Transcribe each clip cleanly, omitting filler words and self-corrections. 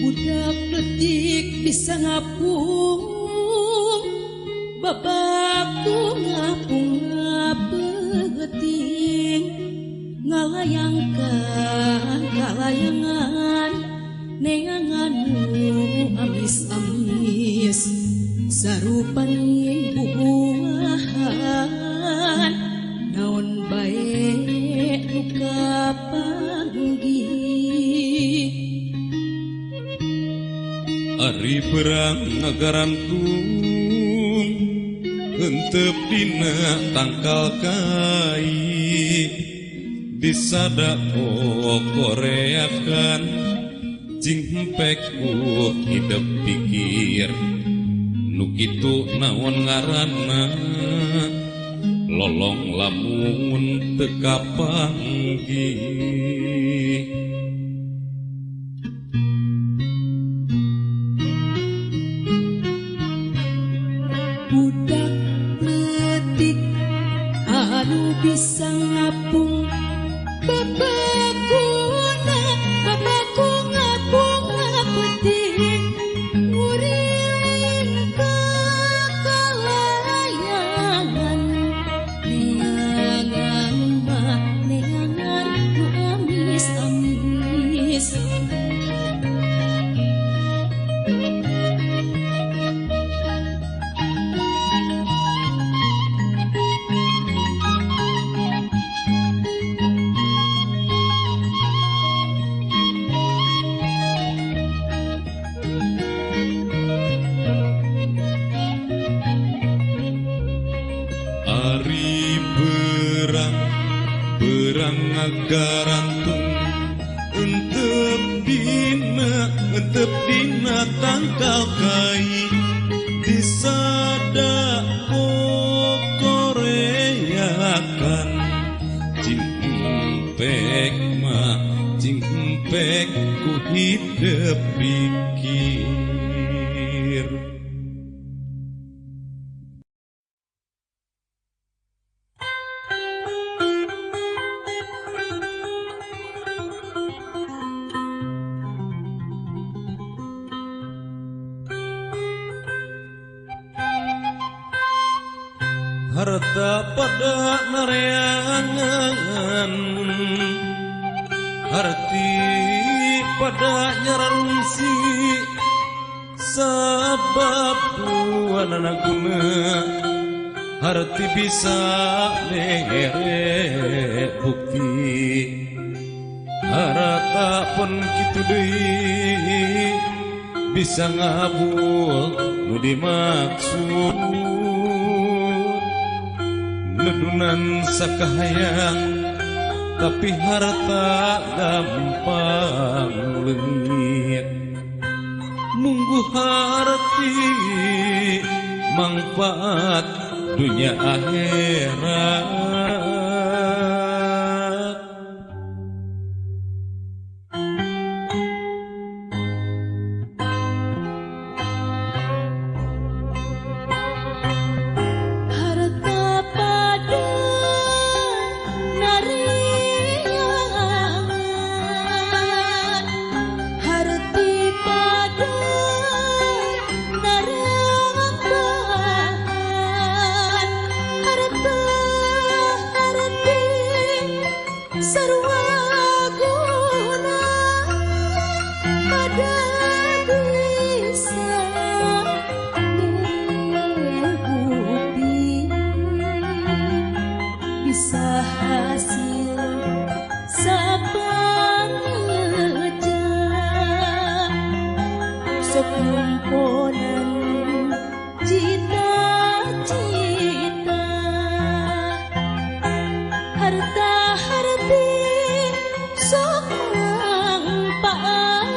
Budak detik bisa ngapung, bapakku ngapung ngapegeting, ngalayangkan kalayangan, neangan nu amis-amis, sarupaning bubuahan, naon bae nu kapanggih. Ari perang ngagarantung hentep dina tangkal kai, disada koreakan cing empek ku hidep pikir, nu kitu naon ngaranna lolong lamun teu kapanggih. Budak letik anu bisa ngapung, bapakku ngapung ngapeting, nguriling ka kalayangan, neangan mah neangan nu amis-amis. Ari berang berang ngagarantung entep dina tangkal kai, disada koreakan cing empek mah cing empek ku hidep pikir. Harta pada nareangan, harti pada nyararungsi, sabab duanana guna harti bisa mere bukti. Harta pun kitu deui bisa ngabul nu dimaksud, nedunan sakahayang tapi harta gampang leungit. Nunggu harti manfaat dunia akhirat. Harta pada nariangan, harti pada narambahan, harta harti sarwa guna pada bisa bukti, bisa hasil sapangeja, sok numponan cita-cita, harta harti sok manfaat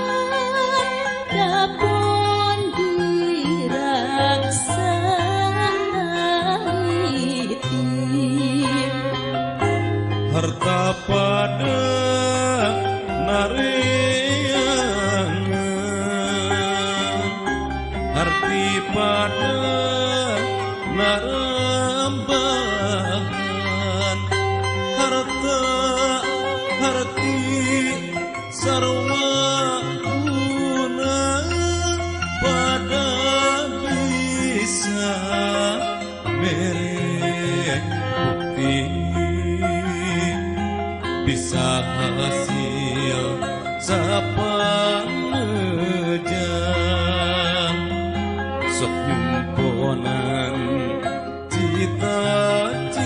dapon diraksa. Harta pada nareangan, harti pada narambahan, tambahan harta harti sarwa guna pada bisa mere bukti bisa hasil sapanejang sok nyumponan cita-cita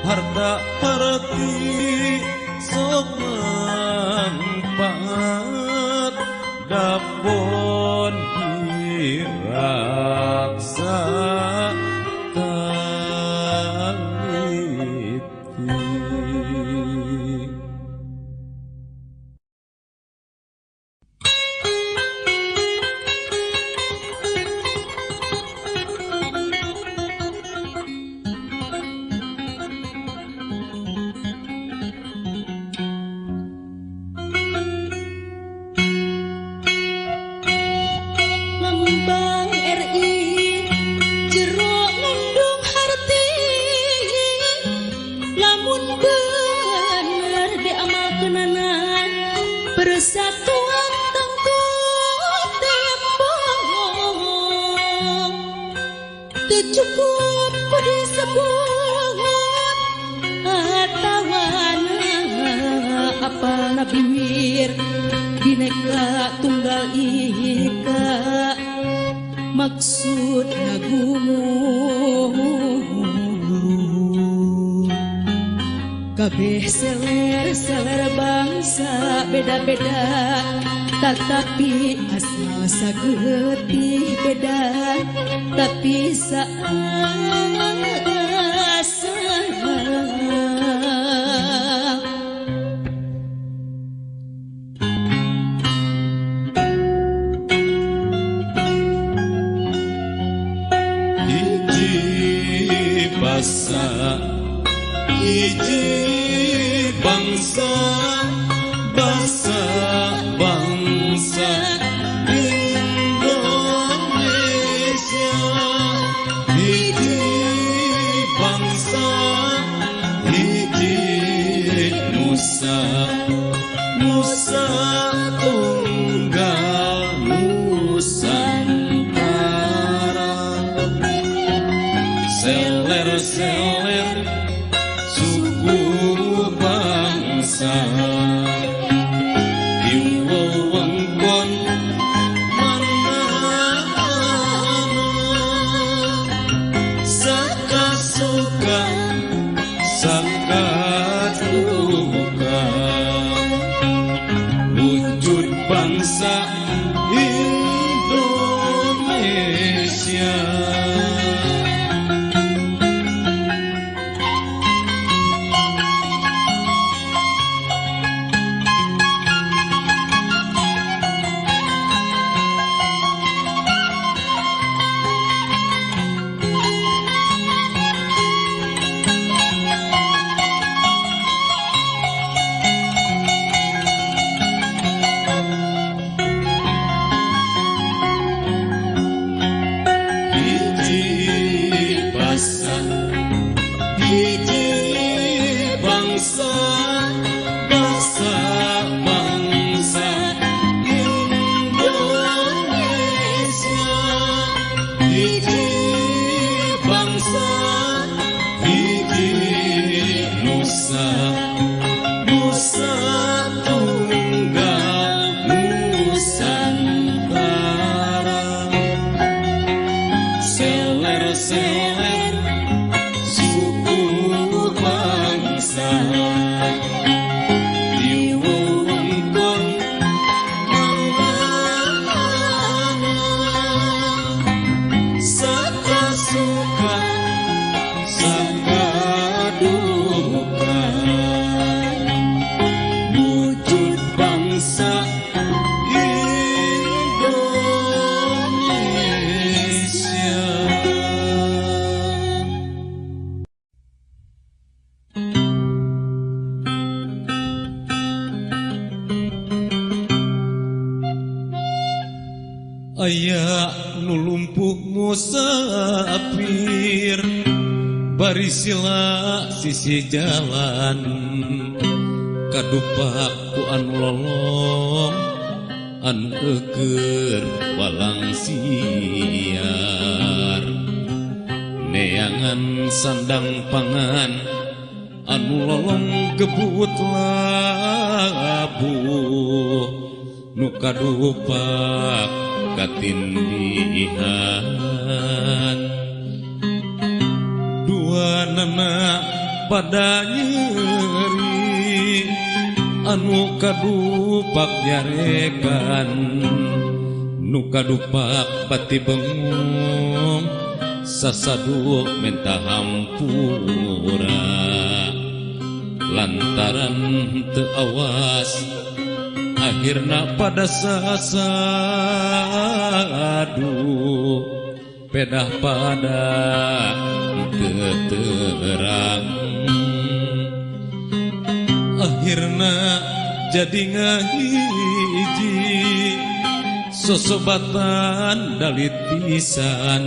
harta harti sok manfaat dapon diraksa Lambang RI jero ngandung harti lamun bener diamalkeunana persatuan tangtu tembong teu cukup disebut atawana apalna bibir bineka tunggal ika maksud ngagumul kabeh seler-seler bangsa beda-beda tetapi asal sagetih beda tapi saasal. Hiji basa hiji bangsa basa bangsa Indonesia hiji bangsa hiji nusa nusa tunggal nusantara seler-seler suku bangsa di wewengkon mana-mana saka suka saka duka wujud bangsa Indonesia. Hiji bangsa bangsa bangsa Indonesia hiji bangsa hiji nusa nusa tunggal nusantara seler-seler suku bangsa di wewengkon mana-mana. Lumpuh musafir bari sila sisi jalan kadupak ku anu lolong anu eueur walang siar neangan sandang pangan anu lolong gebut labuh nu kadupak katindihan dua nana pada nyeri anu kadupak nyarekan nu kadupak pati bengong sasadu menta hampura lantaran teu awas akhirna pada sasadu pedah pada terang akhirna jadi ngahiji sosobatan dalit pisan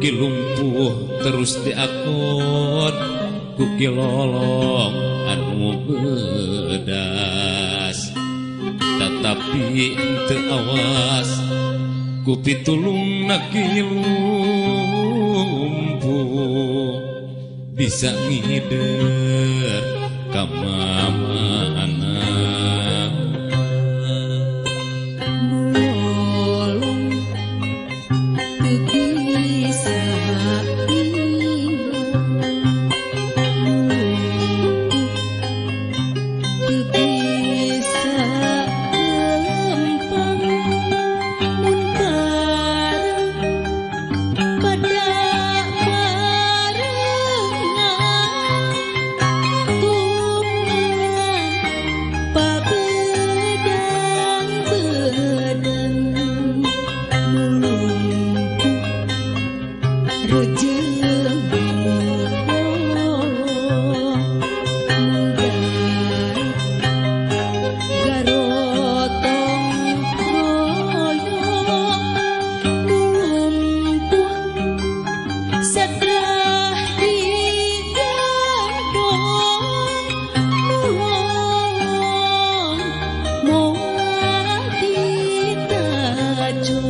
kilumpuh terus diakot ku kilolong anu bedas tetapi teu awas ku pitulungna kilumpuh bisa ngider ka mamana. Nulung teu bisa teu bisa lempang mun bareng pada barengan tuman pabedang-bedang nulungku rejeng nolong garotong royong nulumpuh setelah digandong nulung moal ditajuk.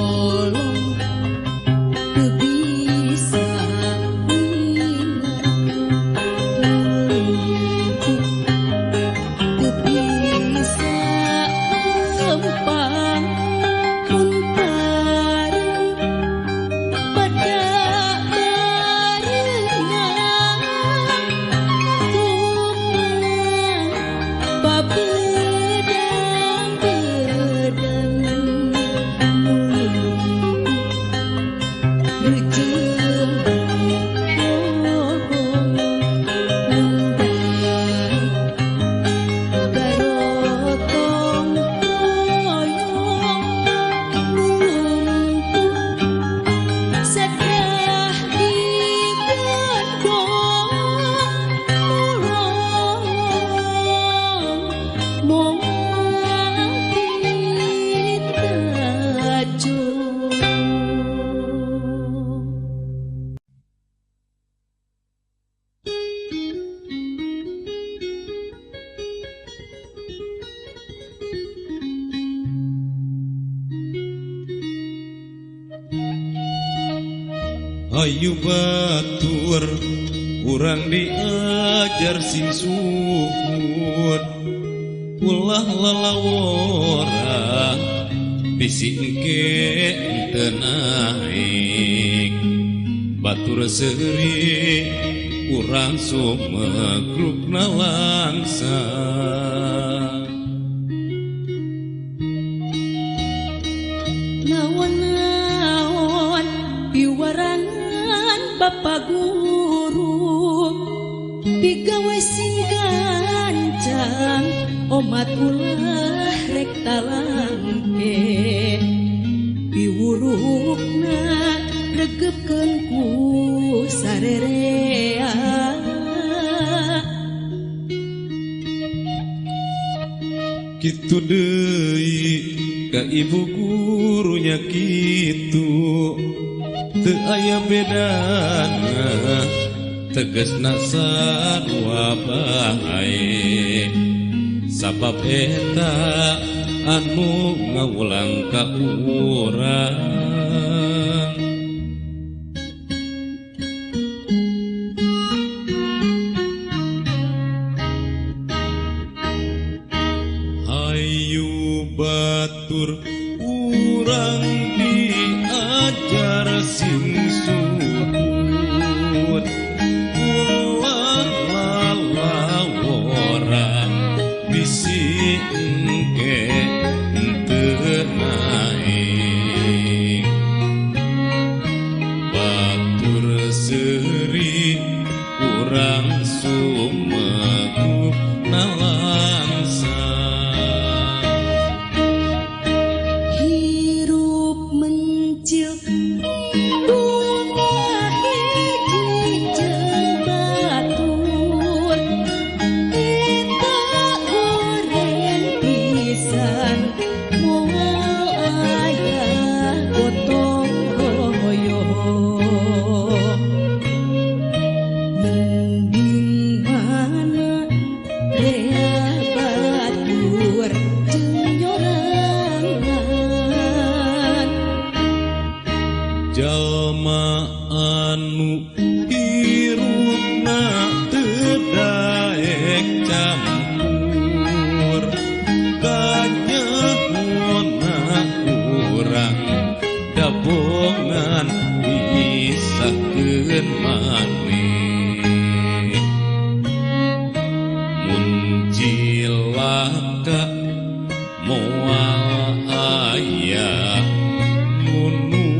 Nulung teu bisa ningan nulungku teu bisa lempang mun bareng pada barengan tuman pabedang-bedang nulungku rejeng nolong mun daek garotong royong nulumpuh setelah digandong nulung moal ditajuk. Hayu batur urang diajar sing suhud ulah lalawora bisi engke teu naik batur seuri urang sumegrukna langsa. Naon-naon piwarangan bapak guru pigawe sing gancang omat ulah rek talangke piwurukna regepkeun ku sarerea. Kitu deui ka ibu gurunya kitu teu aya bedana tegasna sarua bae sabab eta anu ngawulang ka urang. Hayu batur urang diajar sing suhut ulah lalawora bisi engke teu naek batur seuri urang sumegup nalangsa. Hirup mencil bunga hiji jeung batur eta goreng pisan moal aya gotong royong mending mana rea batur jeung nyorangan. Jalma anu hirupna teu daek campur kanyahona urang dabongan misahkeun maneh mun cilaka moal aya nunulungan.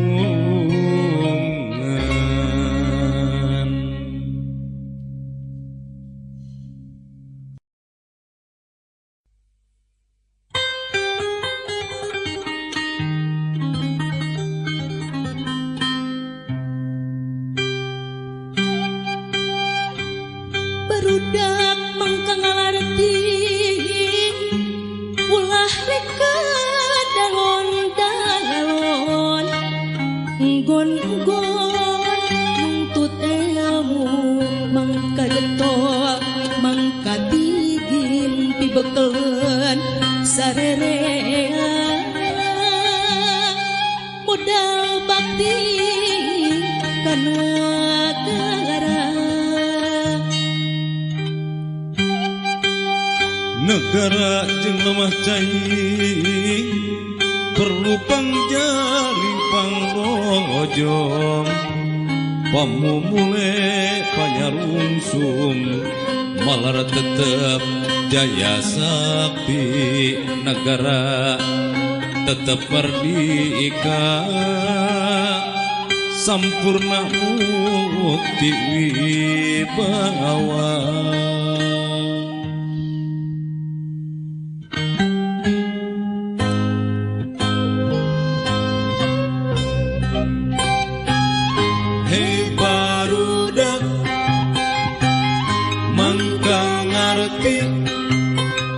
Barudak mangka ngalarti ulah rek dalon-dalon nggon-nggon nuntut ilmu mangka getol mangka tigin pibekeleun sarerea modal bakti kana negara. Negara jeung lemah cai perlu pangjaring pangrojong pamumule panyarungsum malar tetep jaya sakti negara tetep merdeka sampurna mukti wibawa. Hei barudak mangka ngarti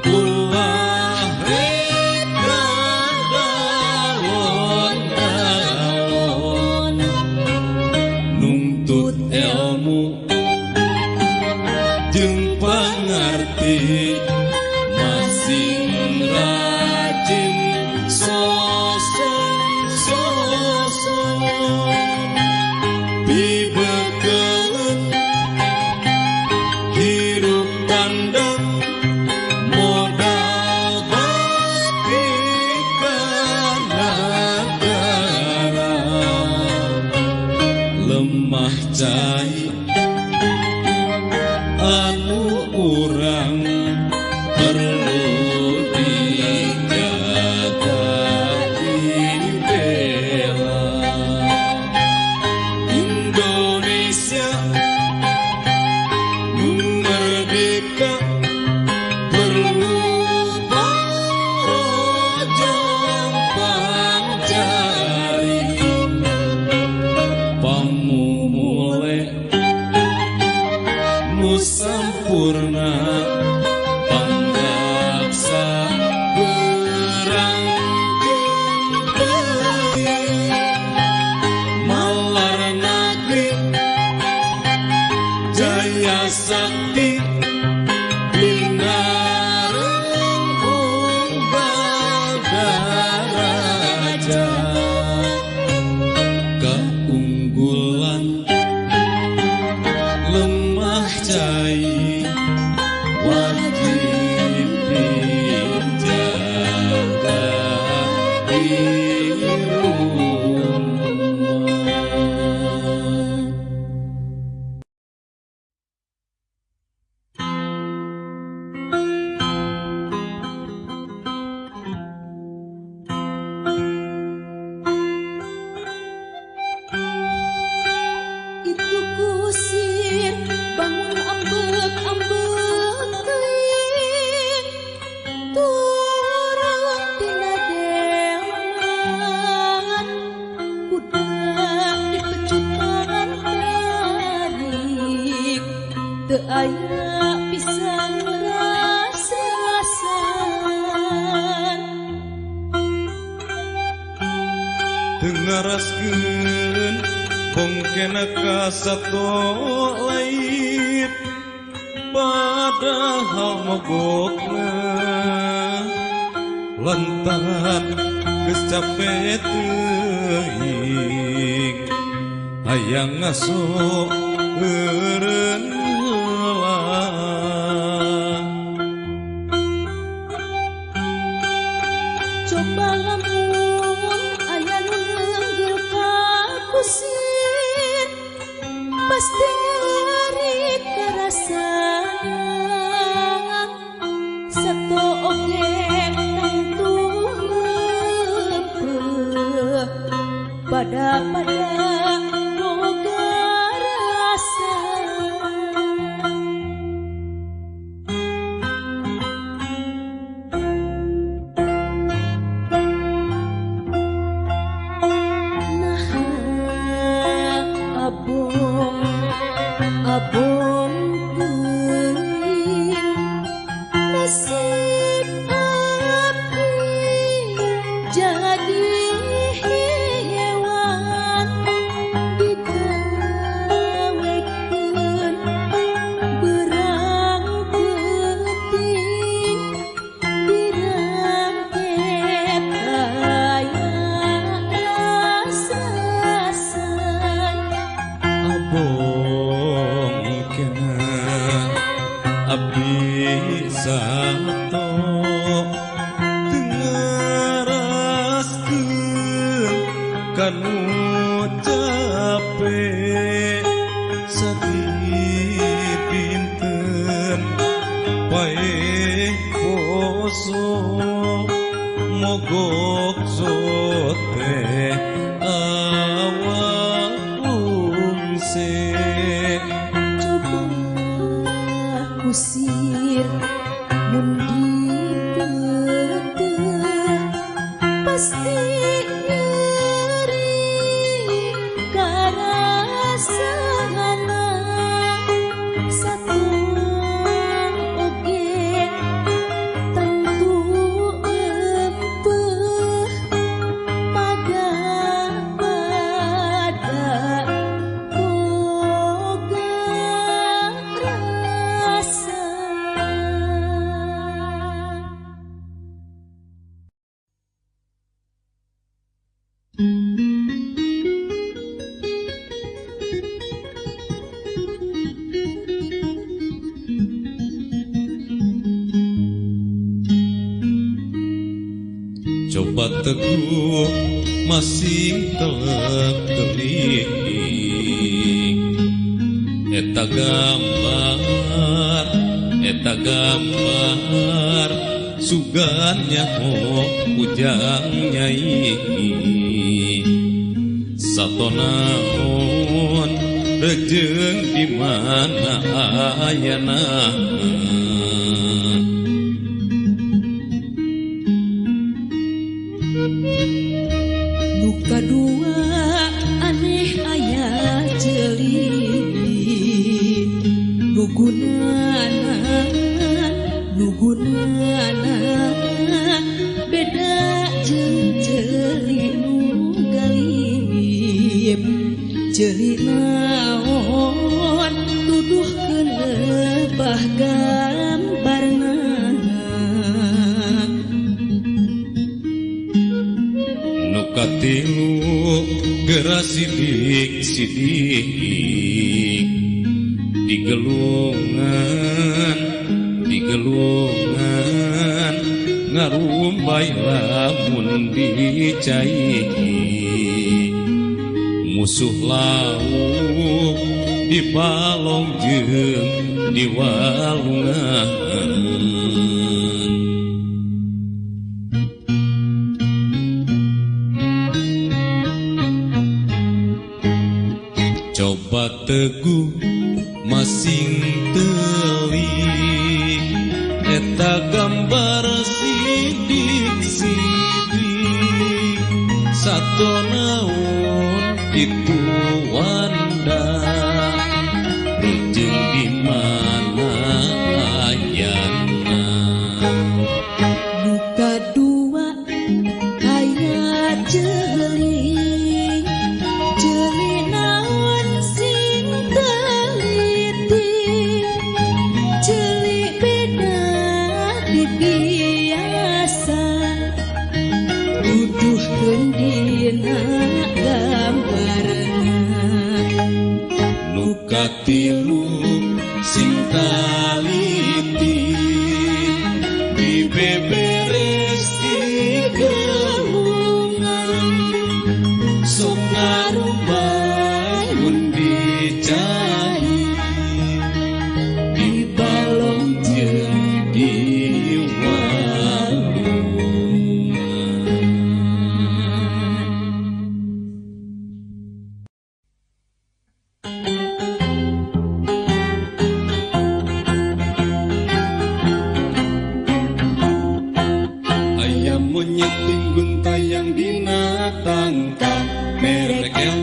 ulah rek dalon-dalon nuntut ilmu jeung teu aya pisan ras-rasan. Teu ngaraskeun bongkena ka sato lain, padahal mogokna lantaran geus cape teuing hayang ngaso eureun heula. Coba lamun aya nu neunggeur ka kusir, pasti nyeri karasana. Sato oge tangtu lempeuh, pada-pada boga rasa. Nah, abong abong teuing nasib abdi jadi hewan digawekeun berang peuting dirangkep aya ras-rasan. Abong kena abdi sato teu ngaraskeun kanu cape sadipinten paeh poso mogok sote awak lungse. Coba kusir mun dipeteh pasti nyeri karasana. Satu oge tangtu lempeuh, pada pada boga rasa. Coba teguh masing telek telik eta gambar sugan nyaho ujang nyai sato naon rejeng di mana ayana. Nu kadua aneh aya ceuli nu gunana beda jeung ceuli nu galib. Ceuli naon tuduhkeun lebah gambarna. Nu katilu geura sidik sidik digelungan digelungan ngarumbay lamun dicai musuh lauk di balong jeung di walungan. Coba teguh masing telik eta gambar sidik sidik sato naon itu wanda rejeng di mana. ceuli ceuli naon sing teliti ceuli beda ti biasa duduhkeun dina gambarna nu katilu sing taliti dibeberes digelungan sok ngarumbay mun dicai di balong jeung di walungan. Ayam monyet tinggun tayang dina tangkal merek El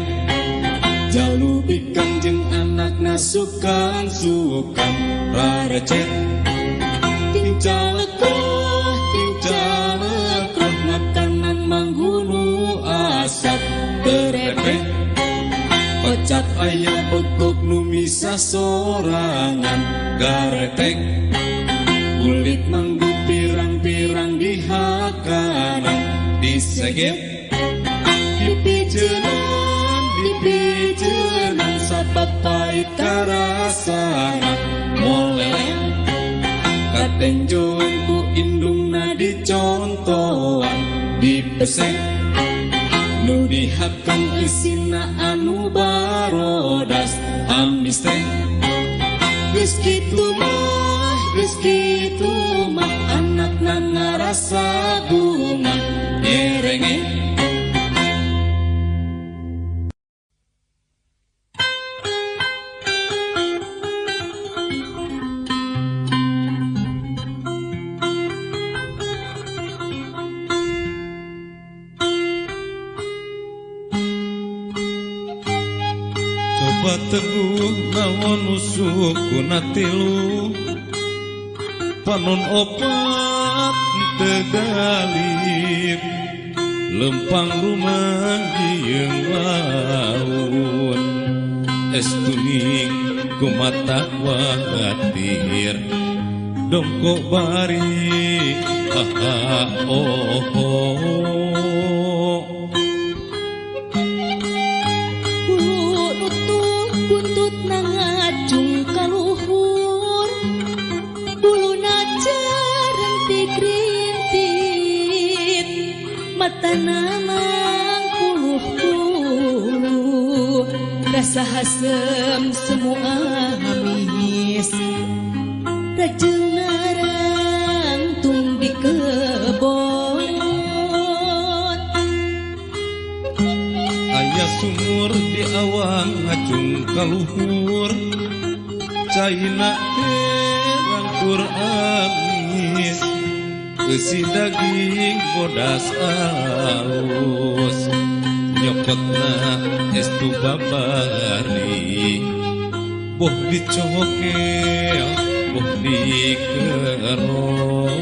jalu bikang jeung anakna sukan-sukan rarecet tingcalekoh makanan manggunu asap terepet pecat ayam begok nu misah sorangan garetek kulit manggu pirang-pirang dihakanan disegep dipijenan sabab pahit karasana moleleng katenjoan ku indungna dicontohan dipesek nu dihakan isina anu barodas amis teh geus kitu mah anakna ngarasa bunga nyerenge. Coba teguh naon sukuna tilu panon opat tegalip lempang rumah jeung laun es tuning kumata watir dongkok bari ha oh oh. Hulu nutup buntut ngacung kaluhur buluna carentik rintit matana mangpuluh-puluh rasa hasem semua amis rajeng narangtung di kebon. Aya sumur di awang ngacung kaluhur caina herangkur amis eusi daging bodas alus nyokotna es tu babari boh dicokel boh dikerok.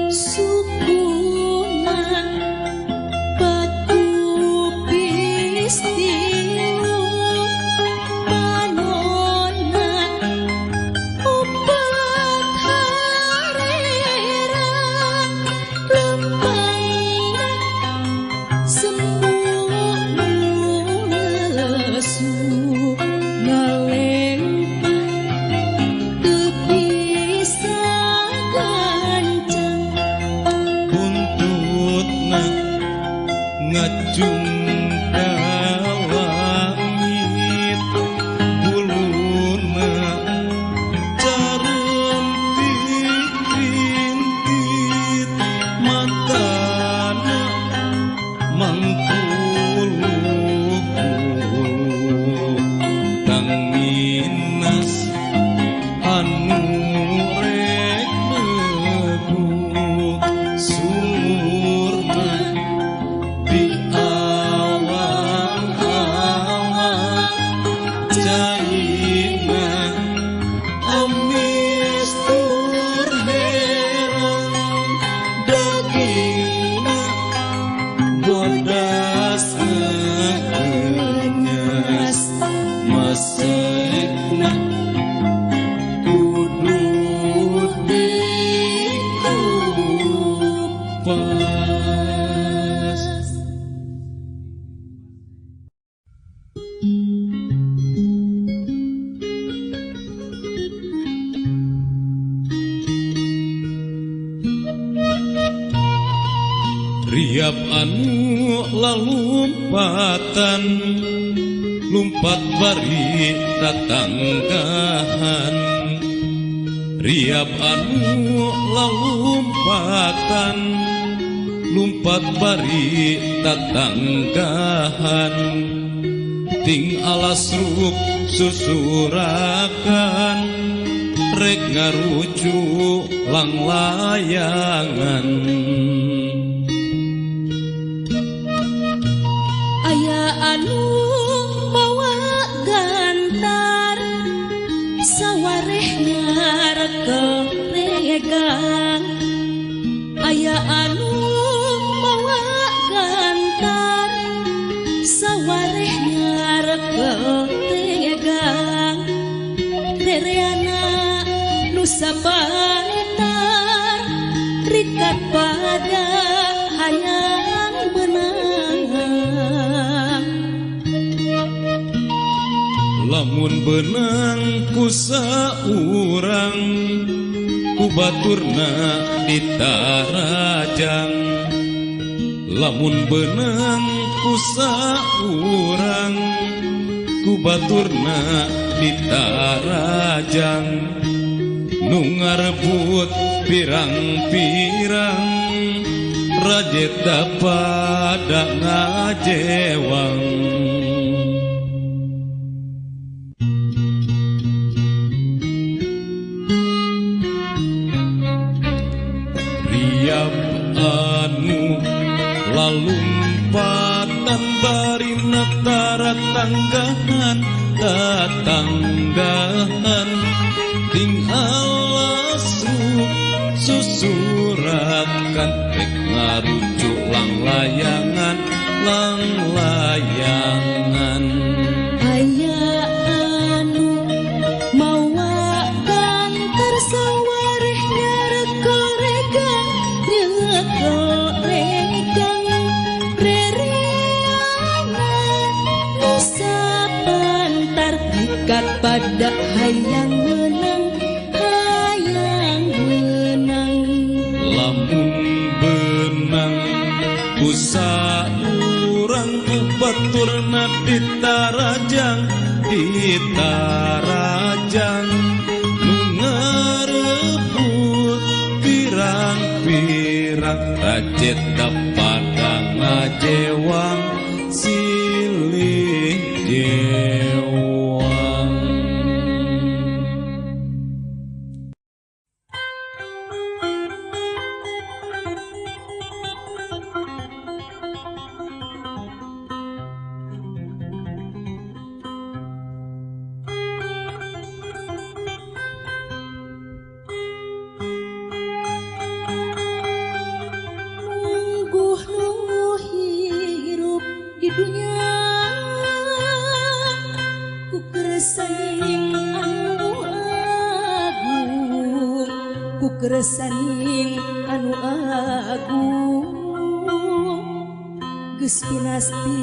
Sukuna bakupis tilu panonna opat harera lempangna semu nu Riap anu lalumpatan lumpat bari tatanggahan. Riap anu lalumpatan lumpat bari tatanggahan. Ting alas ruk susurakan rek ngarucu langlayangan. Aya anu mawa gantar sawareh nyarekel regang. Aya anu mawa gantar sawareh nyarekel regang. Rereana nu sapantar rikat pada hayang menang. Lamun benang ku saurang ku baturna ditarajang. Lamun benang ku saurang ku baturna ditarajang. Nu ngarebut pirang-pirang rajet pada ngajewang. Riap anu lalumpatan bari natara tanggahan tatanggahan. Ting alas ruk susurakan rek ngarucu langlayangan langlayangan. Aya anu mawa gantar sawareh nyarekel regang nyekel regang. Rereana nu sapantar rikat pada hayang menang hayang menang. Lamun benang ku saurang ku baturna ditarajang ditarajang. Nu ngarebut pirang-pirang rajet pada ngajewang silih jewang. Nungguh nunggu hirup di dunia ku keresaning anu agung, ku keresaning anu agung. Geus pinasti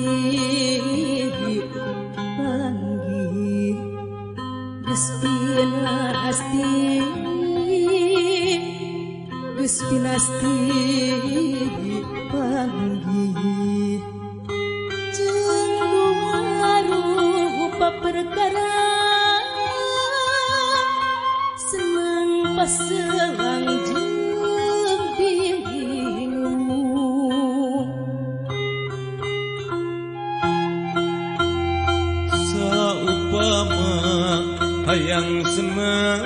panggih, geus pinasti, geus pinasti panggih. Jeung rupa perkara seneng paselang jeung bingung. Saupama hayang senang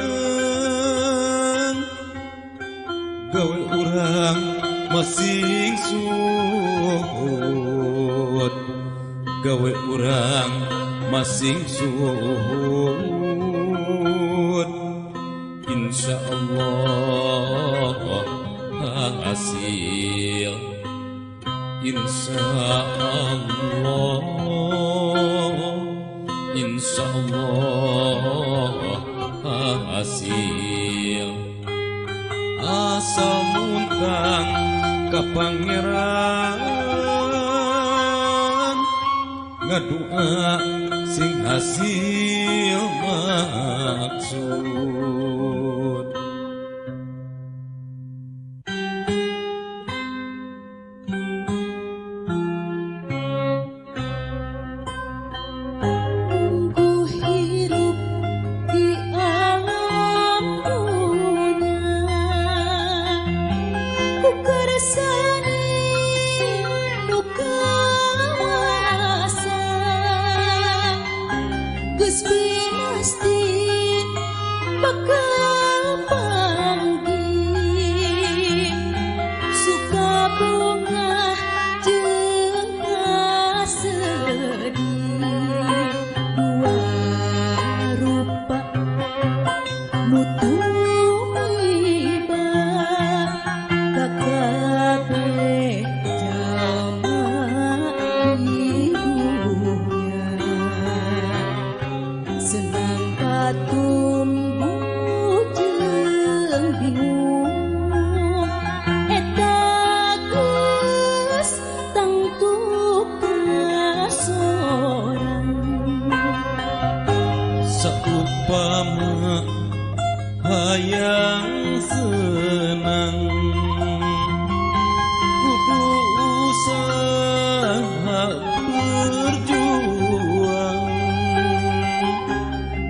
gawe urang masing suhut, gawe urang masing suhut. Insya Allah hasil, insya Allah, insya Allah hasil. Asal muntang ka pangeran ngadua sing hasil maksud. Hayang senang kudu usaha berjuang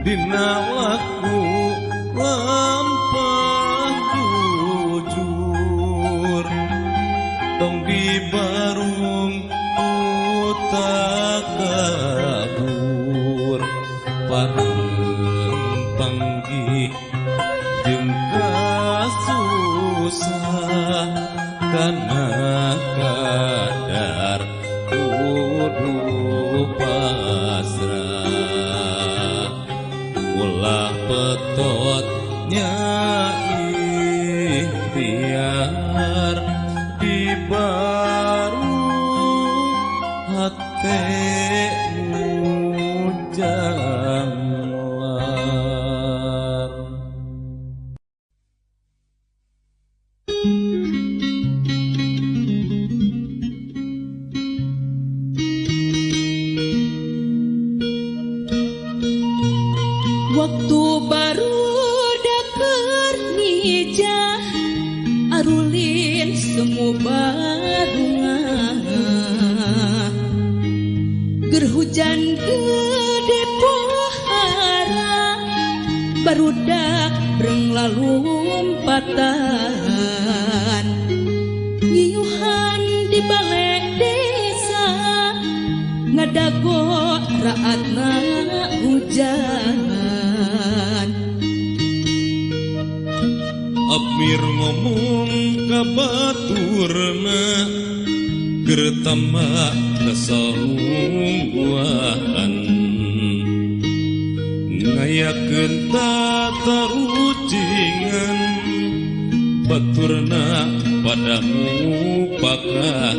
dina laku lampah jujur tong dibarung ku takabur pareng panggih jeung kasusah kana kadar kudu pasrah ulah petot nya ikhtiar di baru hate mujang. Waktu baru dakeur nijah arulin semua barunga ger hujan gede pohara barudak breng lalumpatan ngiuhan di balai desa ngadago raatna hujan. Amir ngomong ka baturna keur tambah kesel nungguan ngayakeun tatarucingan baturna pada mupakat.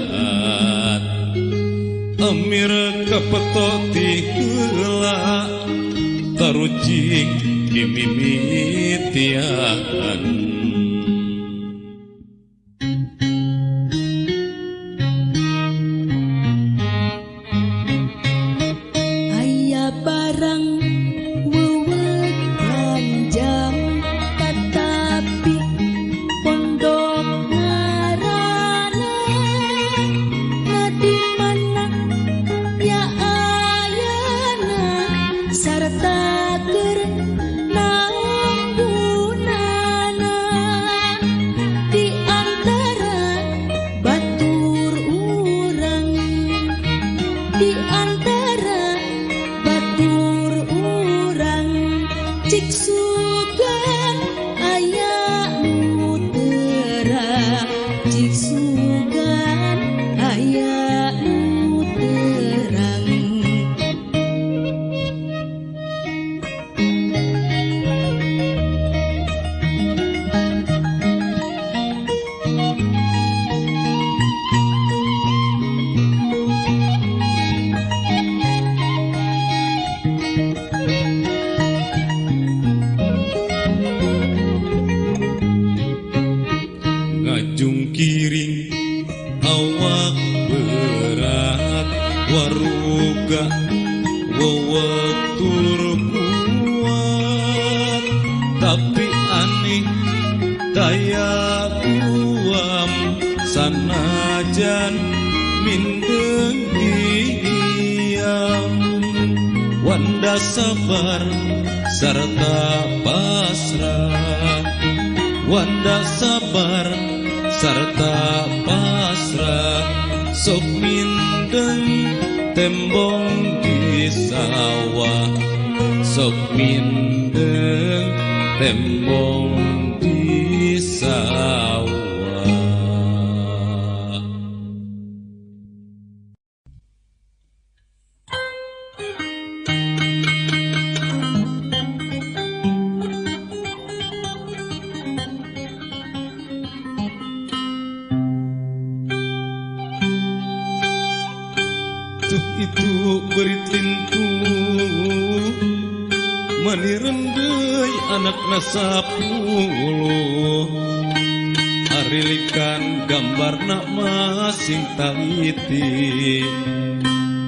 Amir kapeto ti heula tarucing dimimitian. Aya barang wewek panjang tetapi pondok ngarana di mana ya ayana sarta keur naon gunana di antara batur urang di antara batur urang cik sugan aya nu terang cik sugan aya nu terang. Ngajung kiring awak berat waruga wewek tur kuat tapi aneh daya uam sanajan mindeng diam wanda sabar sarta pasrah wanda sabar sarta pasrah sok mindeng tembong di sawah sok mindeng tembong di sawah. Tuh itu berit lintu mani rendeuy anakna 10 arilikan gambarna masing taliti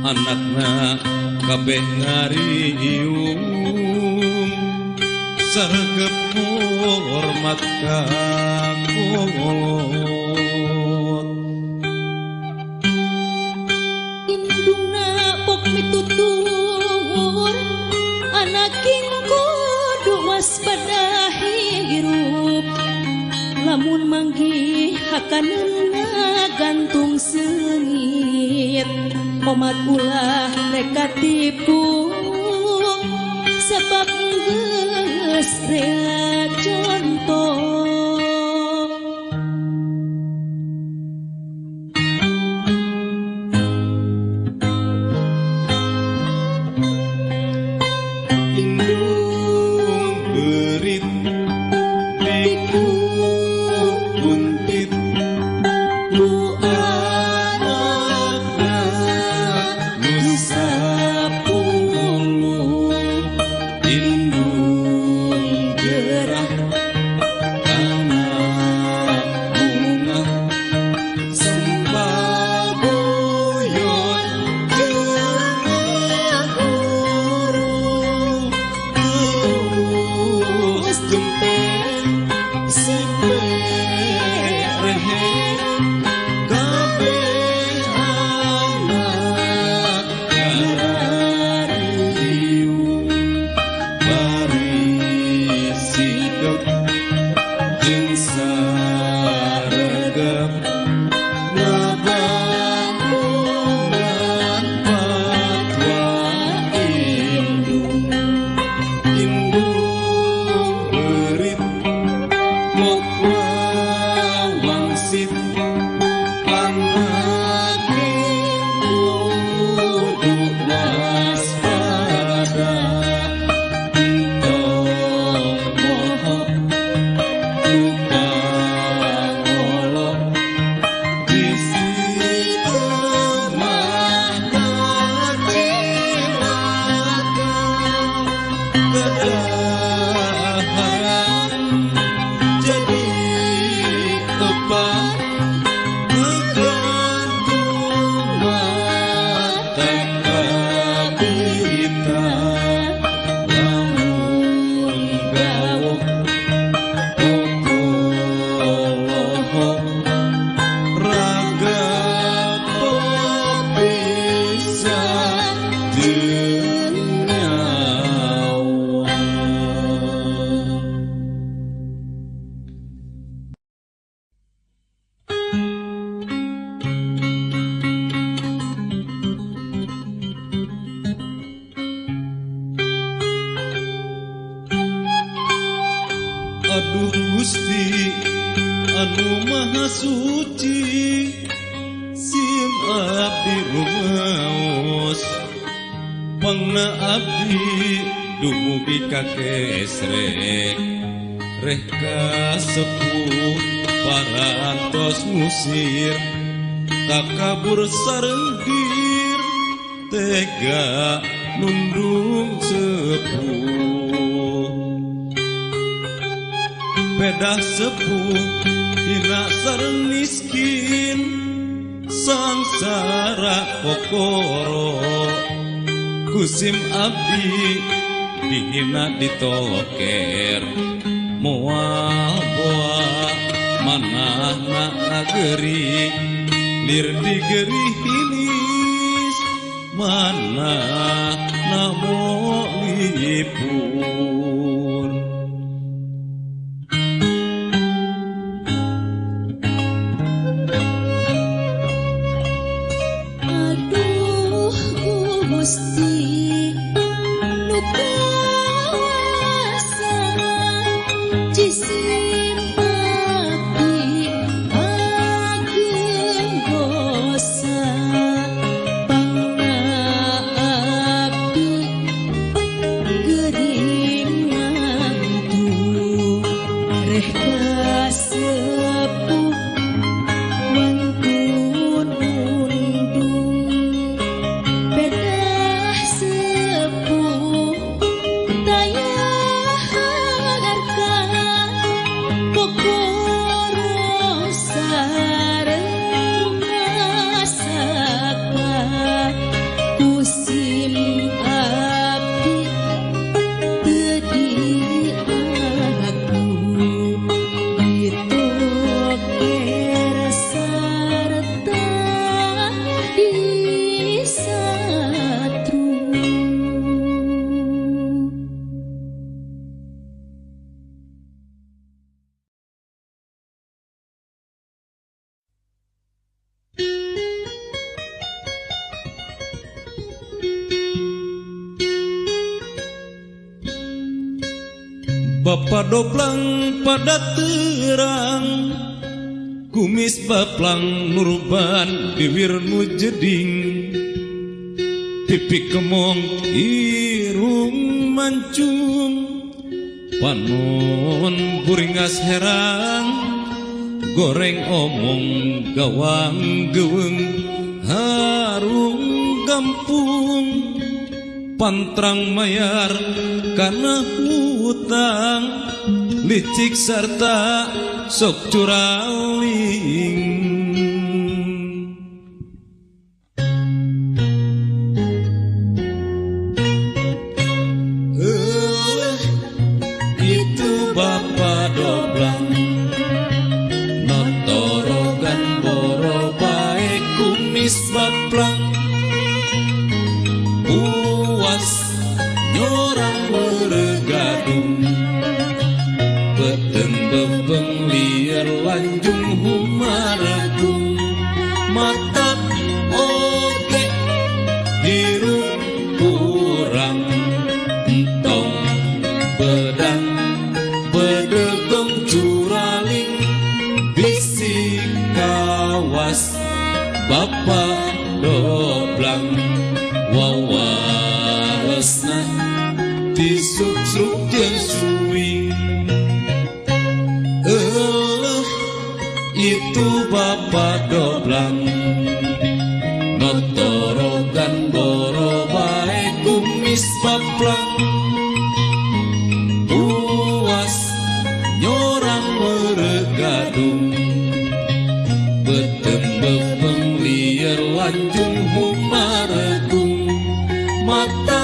anakna kabeh ngariung sargep. hormat ka kolot. Indungna pok mitutur anaking kudu waspada hirup lamun manggih hakaneuna gantung seungit omat ulah reka tipu sebab geus rea contoh. Indung berit diku kuntit ku anakna nu 10 indung gerah anak bunga sembaboyon jeung hurung terus jempe sipe rehe kabeh anak karariu bari sigep jeung saregep ngabangungan fatwa indung indung berit mok wangsit anake kudu waspada entong moho tukang ngolok bisi temah cilaka kedaharan jadi tepat ngegantung mata kabita lamun gawok kokolohok raga bisa jeung nyawa. Aduh Gusti anu maha suci sim abdi rumaos pangna abdi dumugi ka kesrek reh ka sepuh parantos ngusir takabur sareng dir tega nundung sepuh pedah sepuh hina sareng miskin sangsara kokoro kusim abdi dihina ditoloker moal boa manahna ngageri lir digeri hilis manahna molipur. Aduh Gusti nu kawasa cisim abdi ageung dosa pangna abdi geuring ngantu reh kasepuh wantun undung pedah sepuh taya harta kokoro sareng ngasaka kusim abdi teu diaku. Bapa Doblang pada terang, kumis baplang nurban bibir nu jeding, pipi kemong irung mancung, panon buringas herang, goreng omong gawang geweng harung gampung, pantrang mayar karena hutang, licik serta sok curaling. Itu Bapa Doblang notorogan boro bae kumis baplang, puas nyorang meregadung, beteng bebeng liar lanjung humaragung, mata oge hirup kurang, entong bedang bedegong curaling, bisi kawas Bapa Doblang wawalesna disuksruk jeung suing. Eleuh itu Bapa Doblang notorogan boro bae kumis baplang, puas nyorang meregadung, beteng bebeng liar lanjung humaregung, mata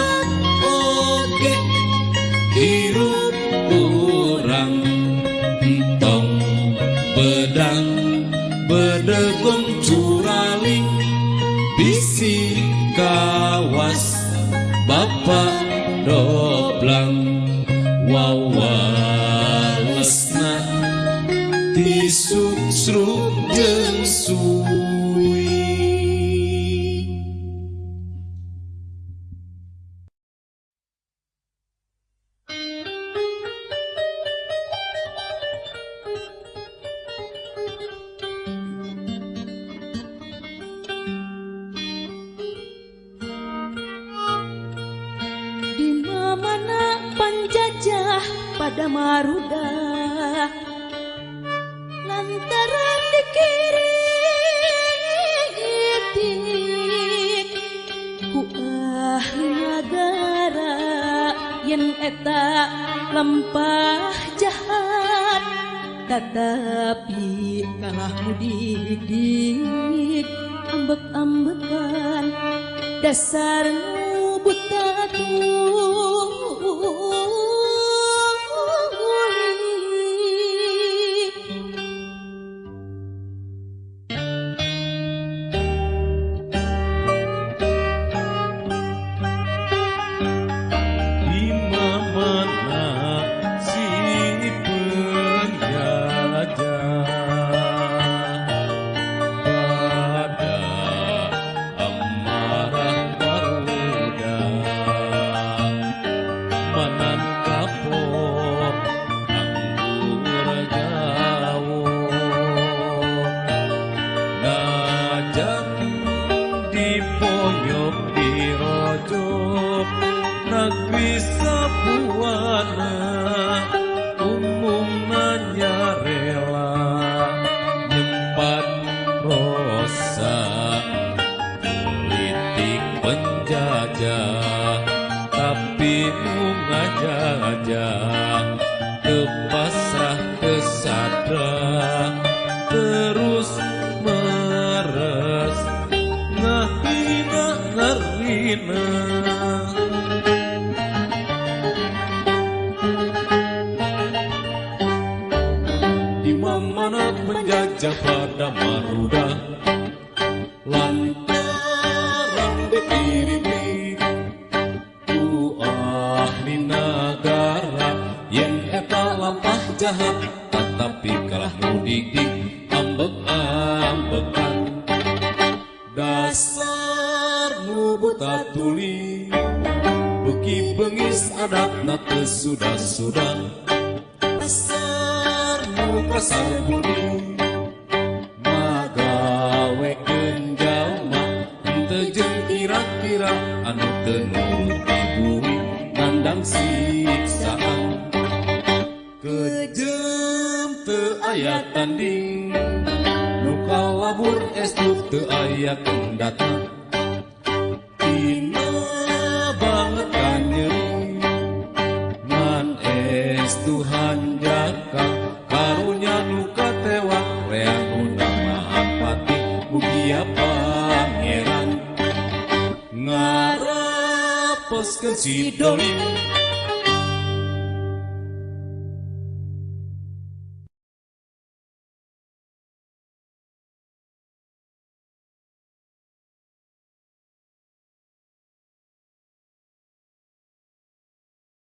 oge hirup kurang, entong bedang bedegong curaling, bisi kawas Bapa Doblang wawalesna disuksruk jeung suwi. Di mana panjajah pada maruda, lantaran dikiritik ku ahli nagara yen eta lempah jahat, tetapi kalah mudik ambek-ambekan dasar nu buta tuli. Di mana si penjajah pada amarah baruda, manan kapok anggur gawo, najan diponyok dirojok negeri sabuana, umumnya rela nyempat rosa, politik penjajah tapi nu ngajajah, tepasrah kesadra terus meres ngahina ngarina. Di mana menjajah pada maruda, lantaran dikiritik ku ahli nagara, yen eta lampah jahat tetapi kalah mudik ambek-ambekan, dasar nu buta tuli, beuki bengis adatna teu sudah-sudah. nu kasar budi magawekeun jalma henteu jeung kira-kira anu teu nurut dibui nandang siksaan kejem teu aya tanding nu kalabur estu teu aya kendatang tina banget kanyeri ngan estu hanjaka karunya nu katewa rea nu maha pati mugia pangeran ngaraposkeun si dolim.